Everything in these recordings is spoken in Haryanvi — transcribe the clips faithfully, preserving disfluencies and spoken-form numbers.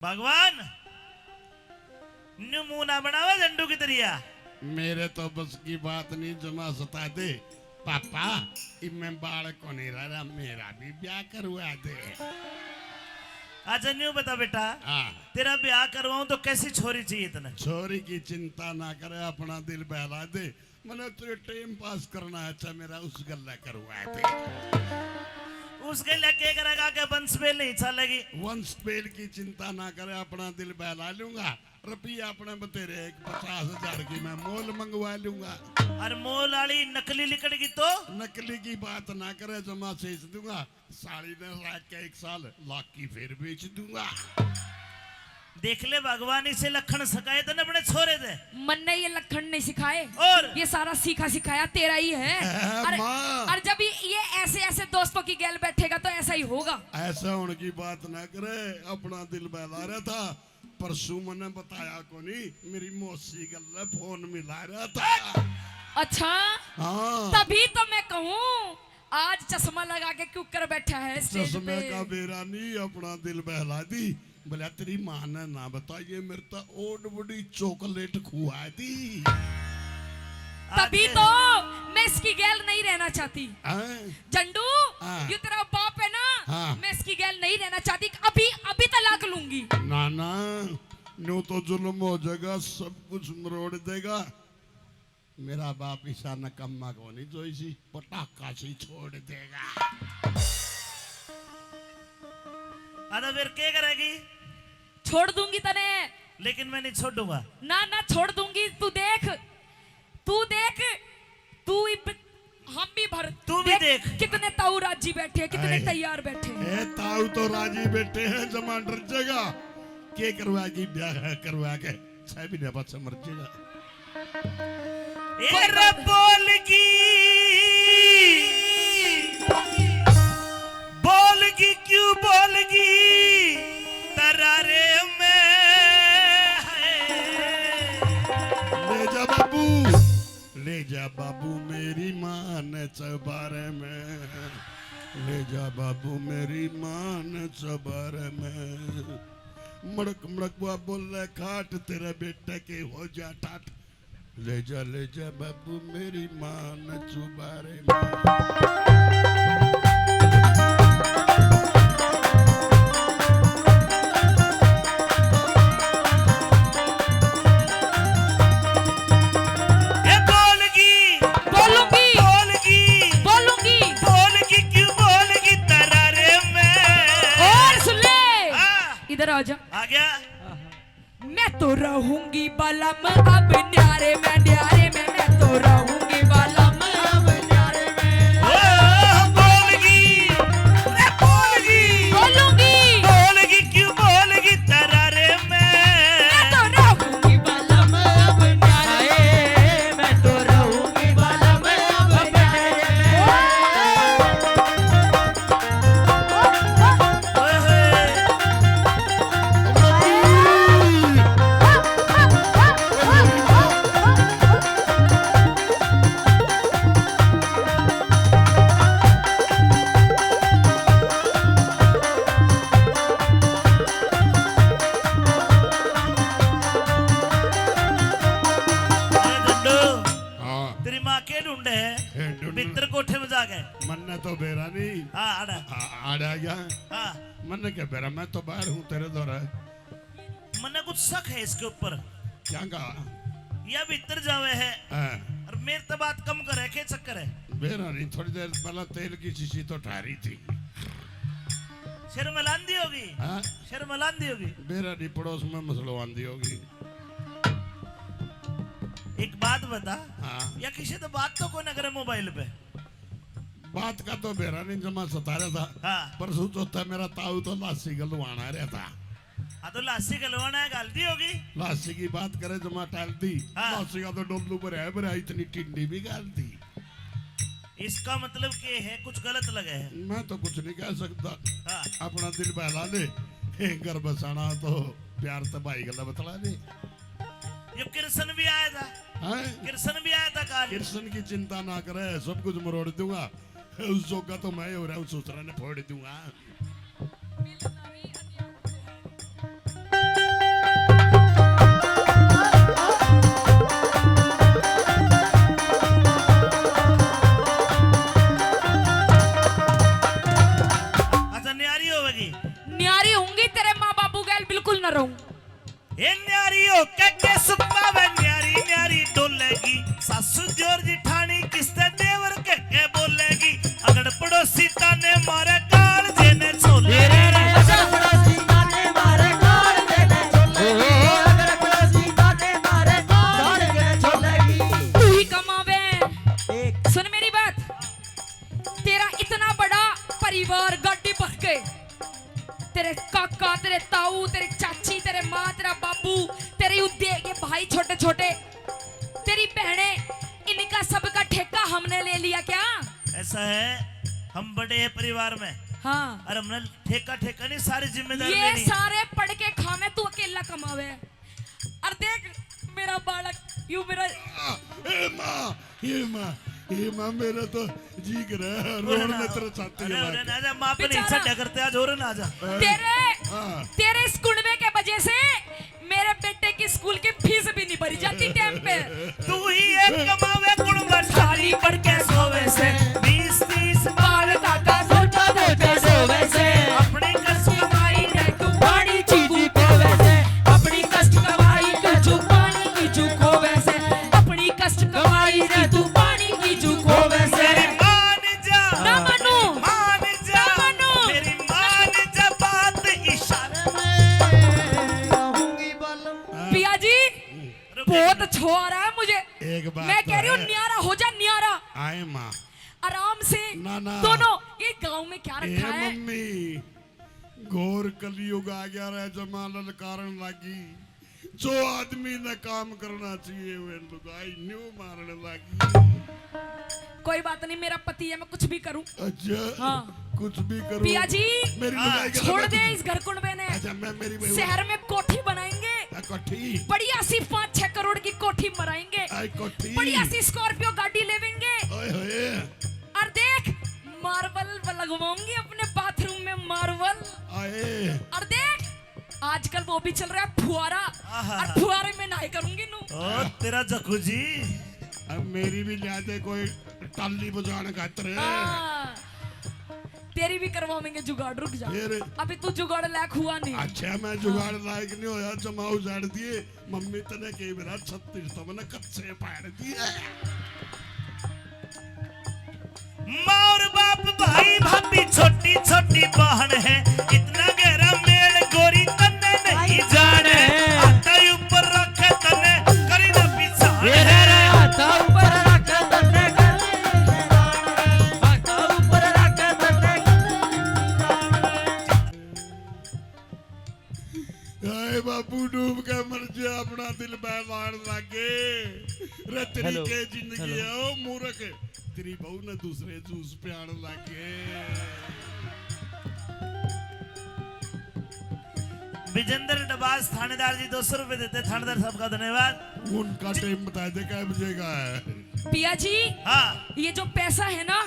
भगवान, न्यू मुंह ना बनावे झंडू की तरिया। मेरे तो बस की बात नहीं, जमा सता दे। पापा, इनमें बालक को नहीं रह रहा, मेरा भी ब्याह करवा दे। अच्छा, न्यू बता बेटा, हाँ। तेरा ब्याह करवाऊं तो कैसी छोरी चाहिए तने? छोरी की चिंता ना करे, अपना दिल बहला दे। मने तो टाइम पास करना है, अच्छा मेरा उस गल्ला करवा दे। उस गल्ला के करेगा के वंश बेल नहीं चालेगी? वंश बेल की चिंता ना करे, अपना दिल बहला लूंगा। रुपया अपने बतेरे, एक पचास हजार की मैं मोल मंगवा लूंगा। और मोल आली नकली लिकड़गी तो? नकली की बात ना करे, जमा सेच दूंगा। साली ने लाख के एक साल लाख की फिर बेच दूंगा। देख ले भगवान, इसे लखण सिखाए तने अपने छोरे दे। मन्ने ये लखण नहीं सिखाए। और? ये सारा सीखा सिखाया तेरा ही है। अरे, माँ। और जब ये, ये ऐसे ऐसे दोस्तों की गैल बैठेगा तो ऐसा ही होगा। ऐसा होने की बात ना करे, अपना दिल बहला रहा था। परसों मने बताया कोनी, मेरी मौसी गल्ले फोन मिला रहा था। अच्छा? हाँ। तभी तो मैं कहूँ, आज चश्मा लगा के क्यों कर बैठा है स्टेज चश्मे पे? का बेरा नहीं, अपना दिल बहला दी। बोला, तेरी माँ ने ना बताइए, मेरे तो ओड बड़ी चॉकलेट खुआ दी। तभी आज तो मैं इसकी गैल नहीं रहना चाहती। हाँ। झंडू, हाँ। ये तेरा बाप है ना, हाँ। मैं इसकी गैल नहीं रहना चाहती, अभी, अभी तलाक लूंगी। ना, ना, न्यू तो जुल्म हो जाएगा, सब कुछ मरोड़ देगा। मेरा बाप इसा नकम्मा को नहीं, जो इसी पटाखा से छोड़ देगा। अरे फिर क्या करेगी? छोड़ दूंगी तने। लेकिन मैं नहीं छोड़ूंगा। ना, ना, छोड़ दूंगी, तू देख। तू देख, तू इब-, हम भी भर, तू भी देख, देख। कितने ताऊ राजी बैठे हैं, कितने आए। तैयार बैठे हैं। ए, ताऊ तो राजी बैठे हैं, जमा डर जाएगा। के करवा की ब्याह है, करवा के छह महीने बाद से मर जाएगा। ए रे बोलगी, बोलगी क्यों बोलगी, तरारे में है। ले जा बाबू। ले जा बाबू मेरी माँ ने चबारे में, ले जा बाबू मेरी माँ ने चबारे में। मड़क मड़क बुआ बोले खाट, तेरे बेटे के हो जा ठाट। ले जा, ले जा बाबू मेरी माँ ने चुबारे में। ए बोलगी, बोलूंगी। बोलगी, बोलूंगी। बोलगी क्यों बोलगी तरारे में। और सुन ले। हाँ। इधर आ जा। आ गया। मैं तो रहूंगी बालम अब न्यारे में, न्यारे में मैं तो रहूंगी बालम अब न्यारे में। ओ, बोलगी, ए, बोलगी। बोलूंगी। बोलगी, क्यों बोलगी तरारे में? मैं तो रहूंगी बालम अब न्यारे में, मैं तो रहूंगी बालम अब न्यारे में। हाँ। तेरी माँ के ढूंढे है? ए, ढूंढ- मित्र कोठे में जाके। मन्ने तो बेरा नहीं। हाँ, आड़ा। आ, आड़ा गया। हाँ। मन्ने क्या बेरा, मैं तो बाहर हूँ तेरे द्वारा। मन्ने कुछ शक है इसके ऊपर। क्या कहा? या भीतर जावे है। हाँ। और मेरे तो बात कम करे, के चक्कर है? बेरा नहीं, थोड़ी देर पहला तेल की शीशी तो ठहरी थी। सिर में लांदी होगी। हाँ? सिर में लांदी होगी। बेरा नहीं, पड़ोस में मसलो आंदी होगी। एक बात बता। हाँ। या किसी तो बात तो कोई ना करे मोबाइल पे। बात का तो बेरा नहीं, जमा सता रहा था। हाँ। परसों चौथा मेरा ताऊ तो लासी गलवाना रहता। हाँ, तो लासी गलवाना है, गाल दी होगी। लासी की बात करे, जमा टाल दी। हाँ। लासी का तो डोलू भरा है, भरा इतनी टिंडी भी गाल दी। इसका मतलब के है, कुछ गलत लगे है। मैं तो कुछ नहीं कह सकता। हाँ। अपना दिल बहला ले, घर बसाना तो प्यार तो भाई गला बतला ले। ये कृष्ण भी आया था। हैं? कृष्ण भी आया था काल। कृष्ण की चिंता ना करे, सब कुछ मरोड़ दूंगा। उस जोगा तो मैं हो रहा हूँ, ससुरा ने फोड़ दूंगा। रहूं। ए न्यारी होके के सुख पावे, न्यारी न्यारी डोलेगी। सासू जोर जिठानी किसते देवर के के बोलेगी। अगड़ पड़ोसी ताने मारे, गाल देने छोले। अगड़ पड़ोसी ताने मारे, गाल देने छोले। अगड़ पड़ोसी ताने मारे, गाल देने छोलेगी। तू ही कमावे। एक। सुन मेरी बात, तेरा इतना बड़ा परिवार, गाड़ी भर के, तेरे काका, तेरे ताऊ, तेरे चाची, तेरे माँ, तेरा बाबू, तेरे यू दे के भाई छोटे छोटे, तेरी बहनें, इनका सबका ठेका हमने ले लिया क्या? ऐसा है, हम बड़े हैं परिवार में। हाँ। और हमने ठेका ठेका नहीं, सारी जिम्मेदारी ये लेनी है। सारे पढ़ के खावे, तू अकेला कमावे। और देख मेरा बालक, यू मेरा ए माँ, ए माँ, ए माँ, मेरा तो जी करे रोने तेरे छाती अरे, अरे, आजा, माँ पे नहीं बेचारा। छड्या करते, आज और ना आजा। तेरे, हाँ। तेरे इस कुंडवे के वजह से मेरे बेटे की स्कूल की फीस भी नहीं भरी जाती टाइम पे। तू ही एक कमावे कुंडवा, थाली पड़ के सोवे से। बीस तीस बाल काका सोचा सोचा सोवे से। अपनी कस कमाई ने तू पानी चीज खोवे से। अपनी कष्ट कमाई के तू पानी की चू खोवे से। अपनी कष्ट कमाई ने तू पानी की चू खोवे से। मेरी मान जा। ना मानू। मान जा। ना मानू। मेरी मान जा बात इशारे में। पिया जी, रुक बहुत एक मिनट। अच्छो आ रहा है मुझे। एक बात मैं तो कह रही हूँ, है। न्यारा हो जा, न्यारा। आए माँ। आराम से ना, ना। दोनों ये गांव में क्या ए रखा है? मम्मी, घोर कलयुग आ गया रे, जमा ललकारन लागी। जो आदमी ने काम करना चाहिए, वे लुगाई न्यू मारने लागी। कोई बात नहीं, मेरा पति है, मैं कुछ भी करूं। अच्छा, हाँ। कुछ भी करूं। पिया जी, मेरी हाँ। लुगाई का छोड़ दे इस घर कुंडबे ने। अच्छा, मैं मेरी बहू शहर में कोठी बनाएंगे। आ, कोठी। बढ़िया सी पाँच छह करोड़ की कोठी मराएंगे। आई कोठी। बढ़िया सी स्कॉर्पियो गाड़ी लेवेंगे। ओए होए। और देख, मार्बल लगवाऊंगी अपने बाथरूम में, मार्बल। आए। और देख, आजकल वो भी चल रहा है फुहारा, आहा। और फुहारे में नहाए करूंगी नू। ओ, तेरा जकूजी। अब मेरी भी ला दे कोई टाली बजाने खातर। हाँ। तेरी भी करवावेंगे जुगाड़, रुक जा। फिर? अभी तू जुगाड़ लायक हुआ नहीं। अच्छा, मैं जुगाड़ हाँ। लायक नहीं होया, जमाऊ झाड़ दिए। मम्मी तने कई बेरा छत्तीस तो मैंने कच्चे पाड़ दिए। माँ और बाप, भाई, भाभी, छोटी, छोटी बहन है। इतना गहरा मेल गोरी तन्ने नहीं जाने। हाथा ऊपर रखे तन्ने करी ना पिछाण है। हाथा ऊपर रखे तन्ने करी ना पिछाण है। हाथा ऊपर रखे तन्ने करी ना पिछाण है। आए बापू डूब के मर जा, अपना दिल बहलान लागे। रे तेरी हेलो। के जिंदगी हेलो। है ओ मूर्ख, तेरी बहू ने दूसरे जूस प्यान लागे। विजेंद्र डबास थानेदार जी दो सौ रुपए देते, थानेदार साहब का धन्यवाद। उनका टाइम बता दे, कै बजे का है? पिया जी, हाँ। ये जो पैसा है ना,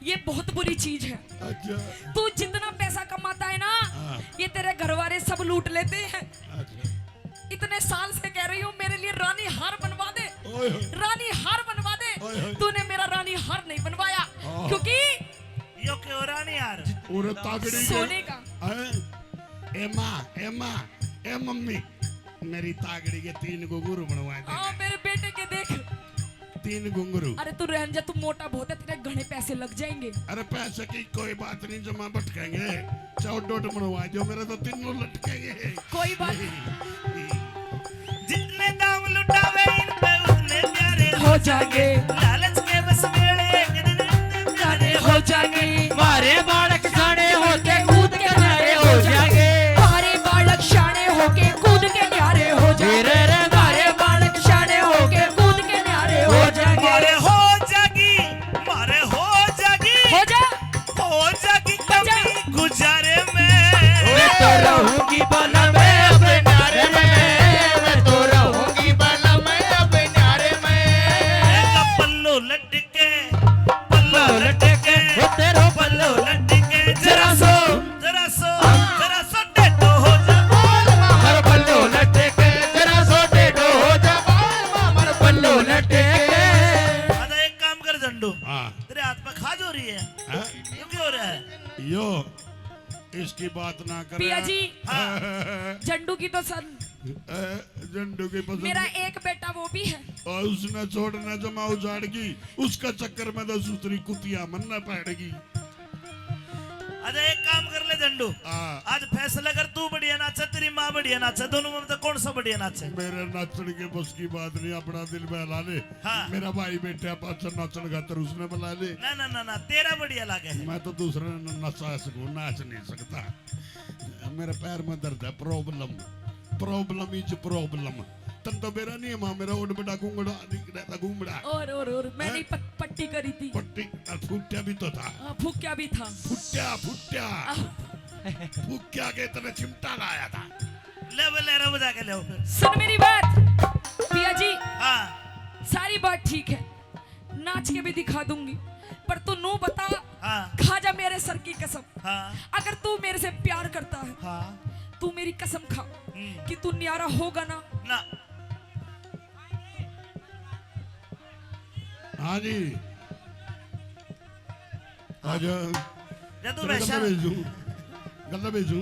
ये बहुत बुरी चीज है। अच्छा। तू जितना पैसा कमाता है ना, हाँ। ये तेरे घर वाले सब लूट लेते हैं। अच्छा। इतने साल से कह रही हूँ, मेरे लिए रानी हार बनवा दे, ओए होए। रानी हार बनवा दे। ओए होए। तूने मेरा रानी हार नहीं बनवाया, हाँ। क्योंकि यो क्यों रानी हार? और तागड़ी के सोने का। हैं? ए माँ, ए माँ, ए मम्मी, मेरी तागड़ी के तीन घुंघरू बनवा दे। हाँ, मेरे बेटे के देख। तीन घुंघरू। अरे तू रहन जा, तू मोटा बहुत है, तेरे घणे पैसे लग जाएंगे। अरे पैसे की कोई बात नहीं, जमा भटकेंगे। चौडोट बनवा दो, मेरे तो तीनों लटकेंगे। कोई बात नहीं। जितने दाम लुटावे इन पे उतने प्यारे हो जाएंगे। लालच के बस मेले एक दिन इतने प्यारे हो जाएंगे। मारे बालक शाणे होके कूद के न्यारे हो जाएंगे। मारे बालक शाणे होके कूद के न्यारे हो जाएंगे। रे रे मारे बालक शाणे होके कूद के न्यारे हो जाएंगे। मारे हो जाएगी, मारे हो जाएगी। हो जा। हो जाएगी कमी गुजारे में। मैं तो रहूंगी बलम अपने न्यारे में। मैं तो रहूंगी बलम अपने न्यारे में। ए, पल्लो लटके, पल्लो लटके, ओ तेरो पल्लो लटके, जरा सो, जरा सो, जरा सो टेढ़ो हो जा। हर पल बात ना करे। पिया जी, हाँ। झंडू की तो सन। ए, झंडू की पसंद। मेरा एक बेटा वो भी है। और उसने छोड़ना जमा उजाड़ की, उसका चक्कर में तो सुतरी कुतिया मन ना पड़ेगी। अच्छा, एक काम कर ले झंडू। हाँ। आज फैसला कर, तू बढ़िया नाचे, तेरी माँ बढ़िया नाचे, दोनों में तो कौन सा बढ़िया नाचे? मेरे नाचण के बस की बात नहीं, अपना दिल बहला ले। हाँ। मेरा भाई बैठा पाछे नाचण खातर, उसने बुला ले। ना, ना, ना, ना, तेरा बढ़िया लागे है। मैं तो दूसरे न-, नचा सकूं, नाच नहीं सकता। मेरे पैर में दर्द है, problem, problem is problem। तन तो बेरा नहीं है माँ, मेरा ओड बड़ा घूंगड़ा दिख रहा था, घूंगड़ा। और, और, और, मैंने हैं? पट-, पट्टी करी थी। पट्टी, और फुट्या भी तो था। हाँ, फुक्या भी था। फुट्या, फुट्या। आह। फुक्या के तने चिमटा लाया था। ले वो, ले रहा, बजा के ले आओ फिर। सुन मेरी बात, पिया जी। हाँ। सारी बात ठीक है, नाच के भी दिखा दूंगी, पर तू नू बता, हाँ। खा जा मेरे सर की कसम। हाँ। अगर तू मेरे से प्यार करता है, हाँ। तू मेरी कसम खा हम्म। कि तू न्यारा होगा ना। ना। हाँ जी। आज जा तू तेरे वैसा। गल्ला भेजूं, गल्ला भेजूं।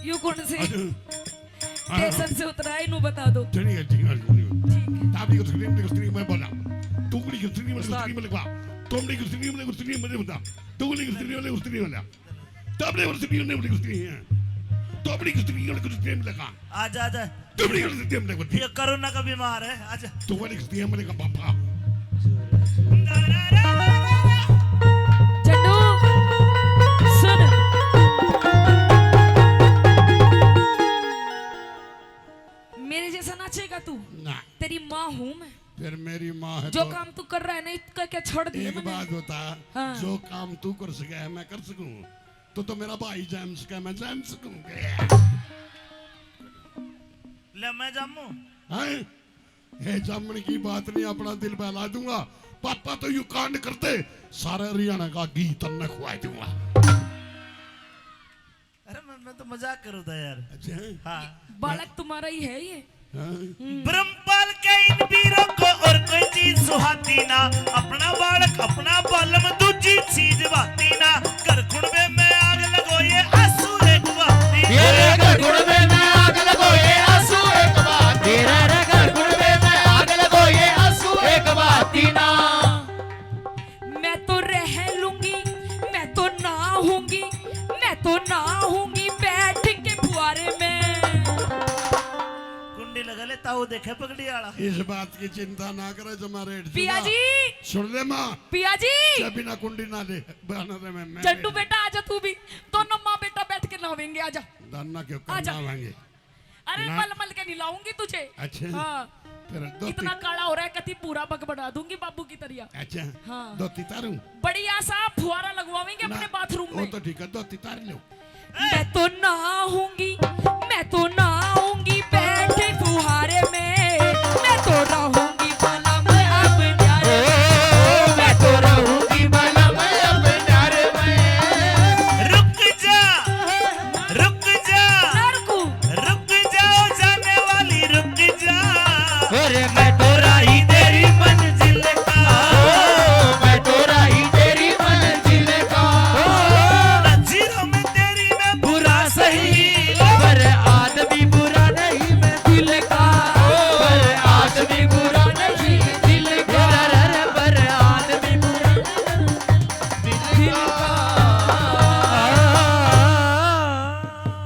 यू कौन से आज, हाँ। स्टेशन से उतरा है, इनू बता दो। ठीक है, ठीक है, ठीक है। ठीक है। ताबड़ी को स्क्रीन में, स्क्रीन में बोला। टुकड़ी को स्क्रीन में, उस्ताद। स्क्रीन में लिखवा। तुमड़ी को स्क्रीन में, स्क्रीन में लिखवा। टुकड़ी को स्क्रीन में, स्क्रीन में लिखवा। ताबड़ी को स्क्रीन में, स्क्रीन में। ताबड़ी को स्क्रीन में, स्क्रीन में लिखवा। आजा, आजा। ये कोरोना का बीमार है। अच्छा, तू वाली किस्ती है, मैंने कहा, पापा। झंडू, सुन। मेरे जैसा नाचेगा तू? ना। तेरी माँ हूँ मैं। फिर मेरी माँ है जो तो काम तू कर रहा है ना, इसका क्या छोड़ दिया एक मैंने? बात बता, हाँ। जो काम तू कर सके है, मैं कर सकूँ? तो, तो मेरा भाई जाम सके, मैं जाम सकूँ। ले, मैं जामू। हैं? हे जामण की बात नहीं, अपना दिल बहला दूंगा। पापा तो यू कांड करते, सारे हरियाणा का घी तन्ने खुआ दूंगा। अरे मैं, मैं तो मजाक करूँ था यार। अच्छा है? हाँ। बालक तुम्हारा ही है ये। हाँ। हम्म। ब्रह्मपाल के इन वीरों को और कोई चीज सुहाती ना, अपना बालक, अपना बालम, दूजी चीज भाती ना। घर कुणबे में आग लगो, ये आंसू एक बाती। ये रे घर कुणबे में आग लगो, ये आंसू एक बाती ना। ये रे घर कुणबे में आग लगो, ये आंसू एक बाती ना। मैं तो रह लूंगी, मैं तो नहाऊंगी, मैं तो नहाऊंगी बैठ के फुहारे में। कुंडी लगा ले, ताऊ देखे पगड़ी आला। इस बात की चिंता ना करे, जमा रेट पिया जी। सुन ले माँ। पिया जी। जब बिना कुंडी ना ले, बहाना दे मैं, मैं झंडू ले। बेटा, आजा तू भी। दोनों माँ बेटा बैठ के नहावेंगे, आजा। दाना क्यों आजा। करना आवेंगे? अरे ना। मल मल के नहीं लाऊंगी तुझे। अच्छा। हाँ। फिर धोती इतना काला हो रहा है, कति पूरा बग बना दूंगी बाबू की तरिया। अच्छा। हाँ। धोती तारूं? बढ़िया सा फुहारा लगवावेंगे ना, अपने बाथरूम वो में। तो ठीक है, धोती तार लो। मैं तो नहाऊंगी, मैं तो